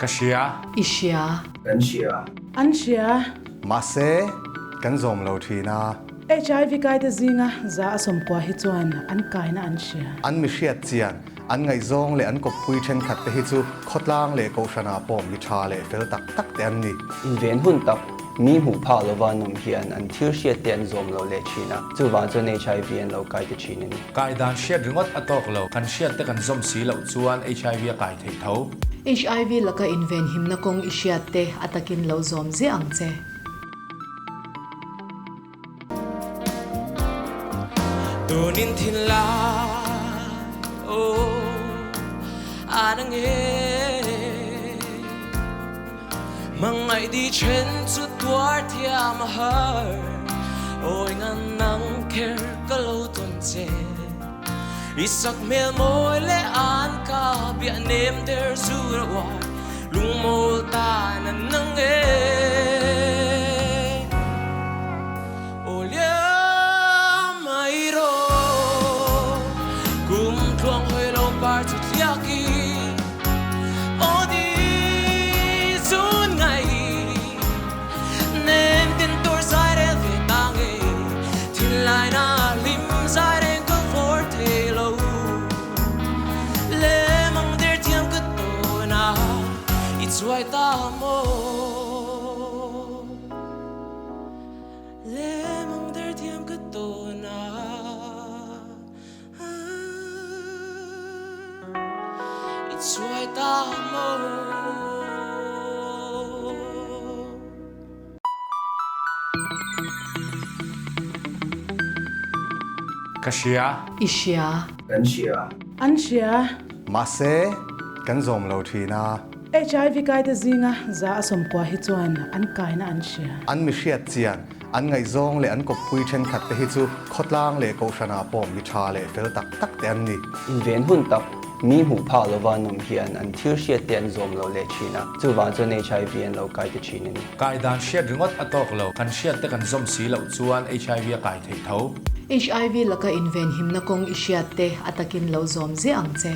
Ka hria. I hria. Kan hria. An hria. Mahse, kan zawm lo thin a. HIV kaite zinga za a sawmkua hi chuan an kaina an hria. An mi hriat chian, an ngaihzawng leh an kawppui thenkhat te hi chu khawtlang leh kohhranah pawh mi tha leh fel tak tak te an ni. Inven hun tak, mi hmuh phah lova an awm hian an thil hriat te an zawm lo leh thin a, chuvang chuan HIV an lo kai ta thin a ni. Kai dan hriat ringawt a tawk lo, kan hriat te kan zawm si loh chuan HIV a kai theih tho. HIV laka inven himna kawng i hriat te a takin lo zawm ziah ang che. Tunin thinlai aw a na nge Mangaih di then chu tuar thiam a har Ôi ngan nang kher ka lo tawn che I sak hmel mawi le an ka bia nem der zu ra uai Lungmawl ta na nang e Aw liam mai ro Kum tluang hoi lo par chu thliak i Aw di zun ngai Nem tin tur zai rel ve ta nge Thinlai na lim zai reng ka for thei lo Le mang der thiam ka to na I chuai ta maw Le mang der thiam ka to na I chuai ta maw. Ka hria. I hria. Kan hria. An hria. Mahse, kan zawm lo thin a. HIV kaite zinga za a sawmkua hi chuan an kaina an hria. An mi hriat chian, an ngaihzawng leh an kawppui thenkhat te hi chu khawtlang leh kohhranah pawh mi tha leh fel tak tak te an ni. Inven hun tak, mi hmuh phah lova an awm hian an thil hriat te an zawm lo leh thin a, chuvang chuan HIV an lo kai ta thin a ni. Kai dan hriat ringawt a tawk lo, kan hriat te kan zawm si loh chuan HIV a kai theih tho. HIV laka inven himna kawng i hriat te a takin lo zawm ziah ang che.